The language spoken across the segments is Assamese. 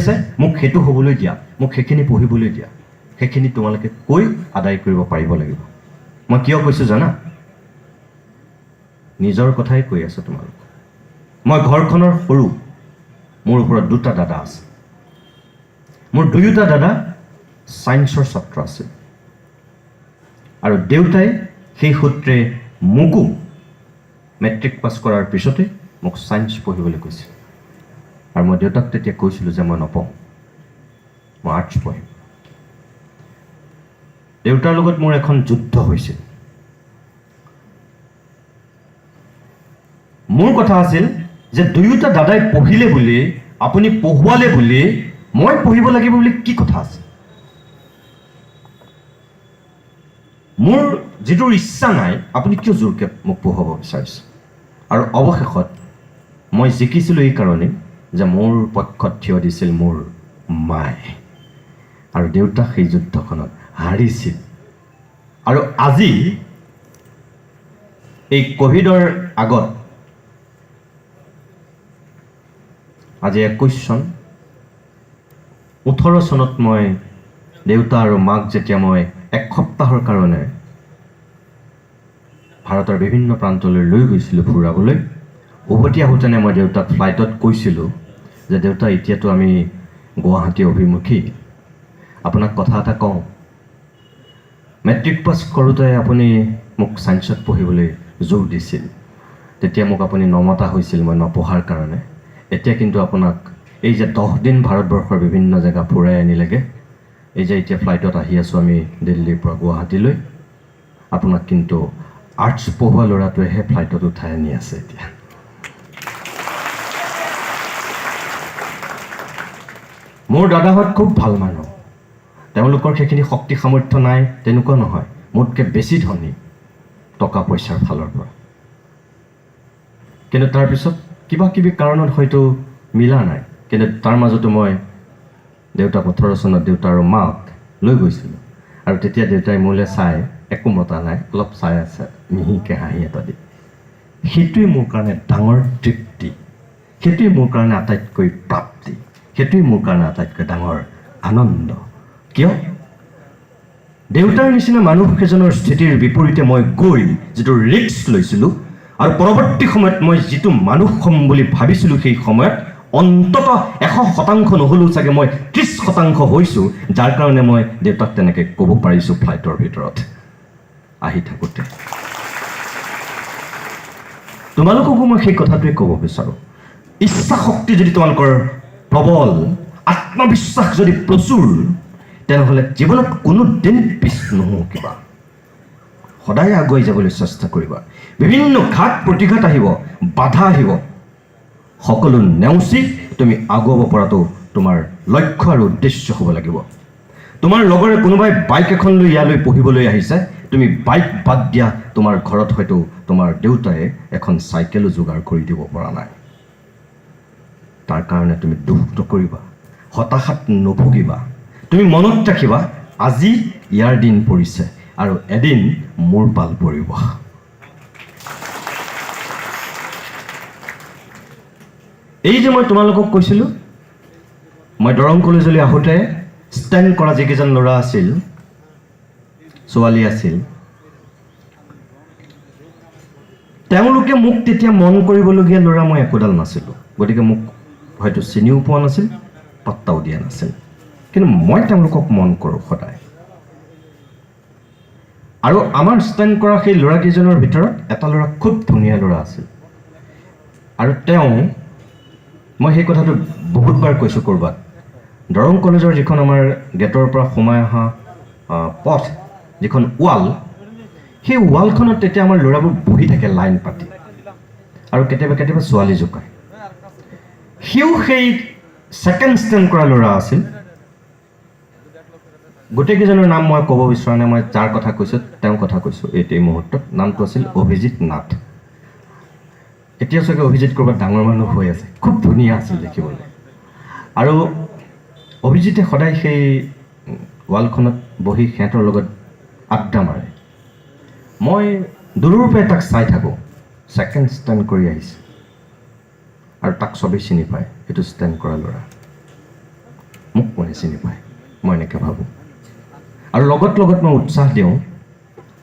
আছে, মোক সেইটো হ'বলৈ দিয়া, মোক সেইখিনি পঢ়িবলৈ দিয়া, সেইখিনি তোমালোকে কৈ আদায় কৰিব পাৰিব লাগিব। মই কিয় কৈছোঁ জানা? নিজৰ কথাই কৈ আছোঁ তোমালোক। মই ঘৰখনৰ সৰু, মোৰ ওপৰত দুটা দাদা আছে। মোৰ দুয়োটা দাদা ছায়েন্সৰ ছাত্ৰ আছিল আৰু দেউতাই সেই সূত্ৰে মোকো মেট্ৰিক পাছ কৰাৰ পিছতে মোক ছায়েন্স পঢ়িবলৈ কৈছিল। আৰু মই দেউতাক তেতিয়া কৈছিলোঁ যে মই নপঢ়োঁ, মই আৰ্টছ পঢ়িম। দেউতাৰ লগত মোৰ এখন যুদ্ধ হৈছিল। মোৰ কথা আছিল যে দুয়োটা দাদাই পঢ়িলে বুলি, আপুনি পঢ়ুৱালে বুলি মই পঢ়িব লাগিব বুলি কি কথা আছে? মোৰ যিটোৰ ইচ্ছা নাই, আপুনি কিয় জোৰকৈ মোক পঢ়ুৱাব বিচাৰিছে? আৰু অৱশেষত মই জিকিছিলোঁ এইকাৰণেই যে মোৰ পক্ষত থিয় দিছিল মোৰ মায়ে, আৰু দেউতা সেই যুদ্ধখনত হাৰিছিল। আৰু আজি এই ক'ভিডৰ আগত, আজি 21 চন, 18 চনত মই দেউতা আৰু মাক যেতিয়া মই এক সপ্তাহৰ কাৰণে ভাৰতৰ বিভিন্ন প্ৰান্তলৈ লৈ গৈছিলোঁ ফুৰাবলৈ, উভতি আহোঁতেনে মই দেউতাক ফ্লাইটত কৈছিলোঁ যে দেউতা, এতিয়াতো আমি গুৱাহাটী অভিমুখী, আপোনাক কথা এটা কওঁ, মেট্ৰিক পাছ কৰোঁতে আপুনি মোক ছায়েন্সত পঢ়িবলৈ জোৰ দিছিল, তেতিয়া মোক আপুনি নমতা হৈছিল মই নপঢ়াৰ কাৰণে। এতিয়া কিন্তু আপোনাক এই যে 10 দিন ভাৰতবৰ্ষৰ বিভিন্ন জেগা ফুৰাই আনিলেগৈ, এই যে এতিয়া ফ্লাইটত আহি আছোঁ আমি দিল্লীৰ পৰা গুৱাহাটীলৈ, আপোনাক কিন্তু আৰ্টছ পঢ়োৱা ল'ৰাটোৱেহে ফ্লাইটত উঠাই আনি আছে এতিয়া। মোৰ দাদাহঁত খুব ভাল মানুহ, তেওঁলোকৰ সেইখিনি শক্তি সামৰ্থ্য নাই তেনেকুৱা নহয়, মোতকৈ বেছি ধনী টকা পইচাৰ ফালৰ পৰা, কিন্তু তাৰপিছত কিবা কিবি কাৰণত হয়তো মিলা নাই। কিন্তু তাৰ মাজতো মই দেউতাক 18 চনত দেউতা আৰু মাক লৈ গৈছিলোঁ, আৰু তেতিয়া দেউতাই মোলৈ চাই একো মতা নাই, অলপ চাই আছে মিহিকৈ হাঁহি এটা দি। সেইটোৱে মোৰ কাৰণে ডাঙৰ তৃপ্তি, সেইটোৱে মোৰ কাৰণে আটাইতকৈ প্ৰাপ্তি, সেইটোৱে মোৰ কাৰণে আটাইতকৈ ডাঙৰ আনন্দ। কিয়? দেউতাৰ নিচিনা মানুহ এজনৰ স্থিতিৰ বিপৰীতে মই গৈ যিটো ৰিস্ক লৈছিলোঁ আৰু পৰৱৰ্তী সময়ত মই যিটো মানুহ হ'ম বুলি ভাবিছিলোঁ সেই সময়ত অন্ততঃ 100% নহ'লেও চাগে মই 30% হৈছোঁ, যাৰ কাৰণে মই দেউতাক তেনেকৈ ক'ব পাৰিছোঁ ফ্লাইটৰ ভিতৰত আহি থাকোঁতে। তোমালোককো মই সেই কথাটোৱে ক'ব বিচাৰোঁ, ইচ্ছা শক্তি যদি তোমালোকৰ প্ৰবল, আত্মবিশ্বাস যদি প্ৰচুৰ, তেনেহ'লে জীৱনত কোনো দিন পিছ নহওঁ কিবা, সদায় আগুৱাই যাবলৈ চেষ্টা কৰিবা। বিভিন্ন ঘাত প্ৰতিঘাত আহিব, বাধা আহিব, সকলো নেওচি তুমি আগুৱাব পৰাটো তোমাৰ লক্ষ্য আৰু উদ্দেশ্য হ'ব লাগিব। তোমাৰ লগৰে কোনোবাই বাইক এখন লৈ ইয়ালৈ পঢ়িবলৈ আহিছে, তুমি বাইক বাদ দিয়া, তোমাৰ ঘৰত হয়তো তোমাৰ দেউতাই এখন চাইকেলো যোগাৰ কৰি দিব পৰা নাই, তাৰ কাৰণে তুমি দুখ নকৰিবা, হতাশাত নুভুগিবা। তুমি মনত ৰাখিবা আজি ইয়াৰ দিন পৰিছে আৰু এদিন মোৰ পাল পৰিব। এই যে মই তোমালোকক কৈছিলোঁ, মই দৰং কলেজলৈ আহোঁতে ষ্টেণ্ড কৰা যিকেইজন ল'ৰা আছিল, ছোৱালী আছিল, তেওঁলোকে মোক তেতিয়া মন কৰিবলগীয়া ল'ৰা মই একোডাল নাছিলোঁ, গতিকে মোক হয়তো চিনিও পোৱা নাছিল, পাত্তাও দিয়া নাছিল, কিন্তু মই তেওঁলোকক মন কৰোঁ সদায়। আৰু আমাৰ ষ্টেণ্ড কৰা সেই ল'ৰাকেইজনৰ ভিতৰত এটা ল'ৰা খুব ধুনীয়া ল'ৰা আছিল, আৰু তেওঁ, মই সেই কথাটো বহুতবাৰ কৈছোঁ ক'ৰবাত, দৰং কলেজৰ যিখন আমাৰ গেটৰ পৰা সোমাই অহা পথ, যিখন ৱাল, সেই ৱালখনত তেতিয়া আমাৰ ল'ৰাবোৰ বহি থাকে লাইন পাতি, আৰু কেতিয়াবা কেতিয়াবা ছোৱালী জোকায়। সিও সেই ছেকেণ্ড ষ্টেণ্ড কৰা ল'ৰা আছিল। গোটেইকেইজনৰ নাম মই ক'ব বিচৰা নাই, মই যাৰ কথা কৈছোঁ তেওঁৰ কথা কৈছোঁ এই মুহূৰ্তত। নামটো আছিল অভিজিত নাথ। এতিয়া চাগে অভিজিত ক'ৰবাত ডাঙৰ মানুহ হৈ আছে, খুব ধুনীয়া আছিল দেখিবলৈ। আৰু অভিজিতে সদায় সেই ৱালখনত বহি সিহঁতৰ লগত আড্ডা মাৰে। মই দূৰৰ পৰাই তাক চাই থাকোঁ, ছেকেণ্ড ষ্টেণ্ড কৰি আহিছে, আৰু তাক চবেই চিনি পায়, এইটো ষ্টেণ্ড কৰা ল'ৰা। সপোনে চিনি পায়, মই এনেকৈ ভাবোঁ। আৰু লগত লগত মই উৎসাহ দিওঁ,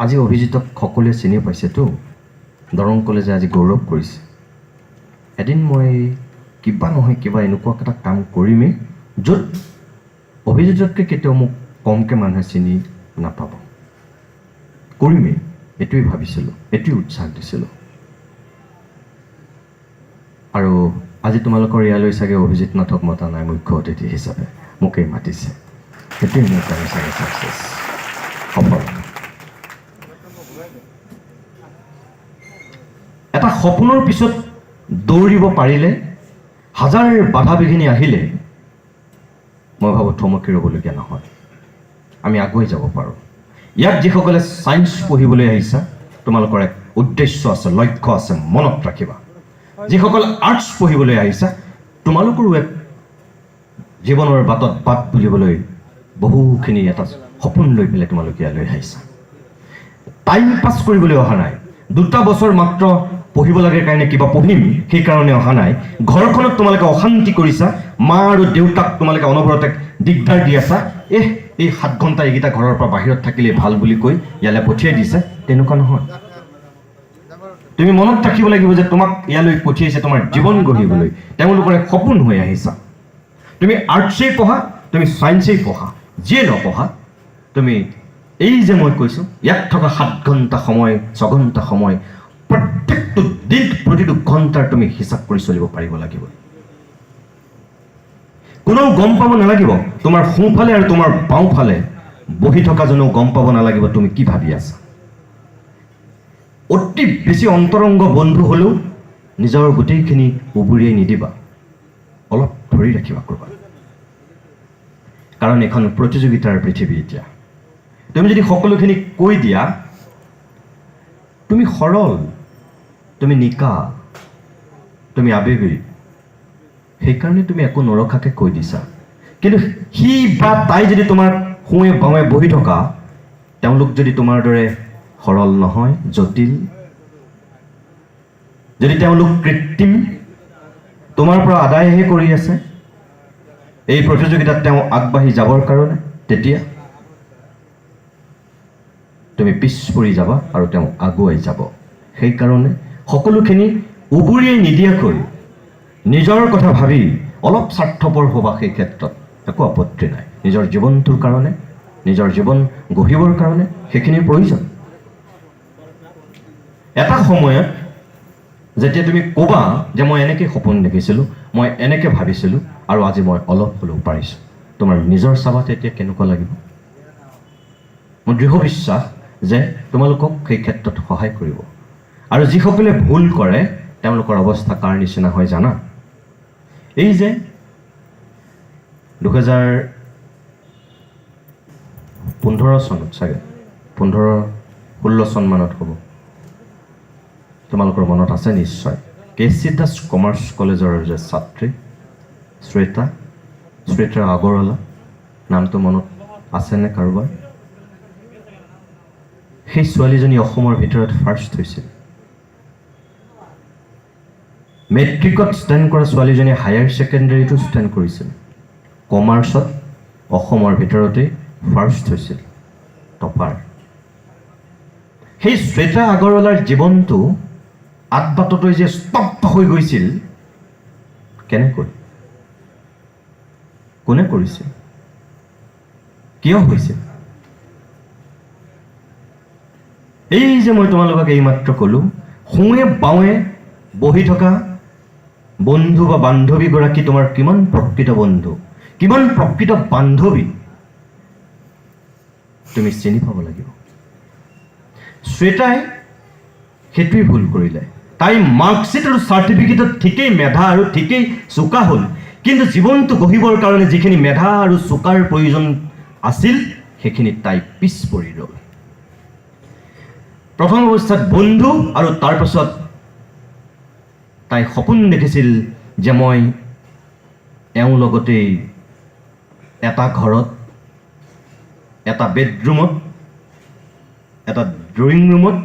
আজি অভিজিতক সকলোৱে চিনি পাইছেতো, দৰং কলেজে আজি গৌৰৱ কৰিছে। এদিন মই কিবা নহয় কিবা এনেকুৱা এটা কাম কৰিমেই য'ত অভিজিততকৈ কেতিয়াও মোক কমকৈ মানুহে চিনি নাপাব, কৰিমেই, এইটোৱেই ভাবিছিলোঁ, এইটোৱেই উৎসাহ দিছিলোঁ। আৰু আজি তোমালোকৰ ইয়ালৈ চাগে অভিজিত নাথক মতা নাই মুখ্য অতিথি হিচাপে, মোকেই মাতিছে। সেইটোৱেই মোৰ কাৰণে চাগে ছাকচেছ, সফলতা। এটা সপোনৰ পিছত দৌৰিব পাৰিলে, হাজাৰ বাধা বিঘিনি আহিলে মই ভাবোঁ থমকি ৰ'বলগীয়া নহয়, আমি আগুৱাই যাব পাৰোঁ। ইয়াত যিসকলে ছায়েন্স পঢ়িবলৈ আহিছা, তোমালোকৰ এক উদ্দেশ্য আছে, লক্ষ্য আছে, মনত ৰাখিবা। যিসকল আৰ্টছ পঢ়িবলৈ আহিছা, তোমালোকৰো এক জীৱনৰ বাটত বাট বুলিবলৈ বহুখিনি এটা সপোন লৈ পেলাই তোমালোক ইয়ালৈ আহিছা। টাইম পাছ কৰিবলৈ অহা নাই, 2 বছৰ মাত্ৰ পঢ়িব লাগে কাৰণে কিবা পঢ়িম সেইকাৰণে অহা নাই। ঘৰখনত তোমালোকে অশান্তি কৰিছা, মা আৰু দেউতাক তোমালোকে অনবৰতে দিগদাৰ দি আছা, এই 7 ঘণ্টা এইকেইটা ঘৰৰ পৰা বাহিৰত থাকিলেই ভাল বুলি কৈ ইয়ালৈ পঠিয়াই দিছে, তেনেকুৱা নহয়। তুমি মনত ৰাখিব লাগিব যে তোমাক ইয়ালৈ পঠিয়াইছে তোমাৰ জীৱন গঢ়িবলৈ, তেওঁলোকৰ এক সপোন হৈ আহিছা। তুমি আৰ্টছেই পঢ়া, তুমি ছায়েন্সেই পঢ়া, যিয়ে নপঢ়া, তুমি এই যে মই কৈছোঁ ইয়াত থকা 7 ঘণ্টা সময়, 6 ঘণ্টা সময়, প্ৰত্যেকটো দিন প্ৰতিটো ঘণ্টাৰ তুমি হিচাপ কৰি চলিব পাৰিব লাগিব। কোনেও গম পাব নালাগিব, তোমাৰ সোঁফালে আৰু তোমাৰ বাওঁফালে বহি থকাজনেও গম পাব নালাগিব তুমি কি ভাবি আছা। অতি বেছি অন্তৰংগ বন্ধু হ'লেও নিজৰ গোটেইখিনি উবুৰিয়াই নিদিবা, অলপ ধৰি ৰাখিবা ক'ৰবাত, কাৰণ এইখন প্ৰতিযোগিতাৰ পৃথিৱী। এতিয়া তুমি যদি সকলোখিনি কৈ দিয়া, তুমি সৰল, তুমি নিকা, তুমি আৱেগিক, সেইকাৰণে তুমি একো নৰখাকৈ কৈ দিছা। কিন্তু সি বা তাই যদি তোমাৰ সোঁৱে বাওঁৱে বহি থকা, তেওঁলোক যদি তোমাৰ দৰে সৰল নহয়, জটিল, যদি তেওঁলোক কৃত্ৰিম, তোমাৰ পৰা আদায়হে কৰি আছে এই প্ৰতিযোগিতাত তেওঁ আগবাঢ়ি যাবৰ কাৰণে, তেতিয়া তুমি পিছ পৰি যাবা আৰু তেওঁ আগুৱাই যাব। সেইকাৰণে সকলোখিনি উবুৰিয়াই নিদিয়াকৈ নিজৰ কথা ভাবি অলপ স্বাৰ্থপৰ হ'বা, সেই ক্ষেত্ৰত একো আপত্তি নাই। নিজৰ জীৱনটোৰ কাৰণে, নিজৰ জীৱন গঢ়িবৰ কাৰণে সেইখিনিৰ প্ৰয়োজন। এটা সময়ত যেতিয়া তুমি ক'বা যে মই এনেকৈ সপোন দেখিছিলোঁ, মই এনেকৈ ভাবিছিলোঁ আৰু আজি মই অলপ হ'লেও পাৰিছোঁ, তোমাৰ নিজৰ চাবা তেতিয়া কেনেকুৱা লাগিব। মোৰ দৃঢ় বিশ্বাস যে তোমালোকক সেই ক্ষেত্ৰত সহায় কৰিব। আৰু যিসকলে ভুল কৰে তেওঁলোকৰ অৱস্থা কাৰ নিচিনা হয় জানা? এই যে 2015 চনত চাগে, 15-16 চনমানত হ'ব, তোমালোকৰ মনত আছে নিশ্চয়, কে চি দাস কমাৰ্চ কলেজৰ যে ছাত্ৰী শ্বেতা, শ্বেতা আগৰৱালা, নামটো মনত আছেনে কাৰোবাৰ? সেই ছোৱালীজনী অসমৰ ভিতৰত ফাৰ্ষ্ট হৈছিল। মেট্ৰিকত ষ্টেণ্ড কৰা ছোৱালীজনীয়ে হায়াৰ ছেকেণ্ডেৰীতো ষ্টেণ্ড কৰিছিল, কমাৰ্চত অসমৰ ভিতৰতেই ফাৰ্ষ্ট হৈছিল, টপাৰ। সেই শ্বেতা আগৰৱালাৰ জীৱনটো আদবাটতে যে স্তব্ধ হৈ গৈছিল, কেনেকৈ, কোনে কৰিছিল, কিয় হৈছিল? এই যে মই তোমালোকক এইমাত্ৰ ক'লোঁ, সোঁৱে বাওঁৱে বহি থকা বন্ধু বা বান্ধৱীগৰাকী তোমাৰ কিমান প্ৰকৃত বন্ধু, কিমান প্ৰকৃত বান্ধৱী, তুমি চিনি পাব লাগিব। শ্বেতাই সেইটোৱেই ভুল কৰিলে। তাই মাৰ্কশ্বিট আৰু চাৰ্টিফিকেটত ঠিকেই মেধা আৰু ঠিকেই চোকা হ'ল, কিন্তু জীৱনটো গঢ়িবৰ কাৰণে যিখিনি মেধা আৰু চোকাৰ প্ৰয়োজন আছিল সেইখিনিত তাই পিছ পৰি ৰ'ল। প্ৰথম অৱস্থাত বন্ধু আৰু তাৰপাছত তাই সপোন দেখিছিল যে মই এওঁৰ লগতেই এটা ঘৰত, এটা বেডৰুমত, এটা ড্ৰয়িং ৰুমত,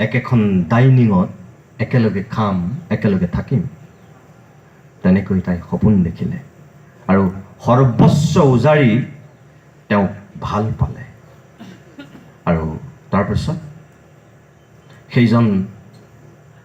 একেখন ডাইনিঙত একেলগে খাম, একেলগে থাকিম। তেনেকৈ তাই সপোন দেখিলে আৰু সৰ্বস্ব উজাৰি তেওঁক ভাল পালে। আৰু তাৰপিছত সেইজন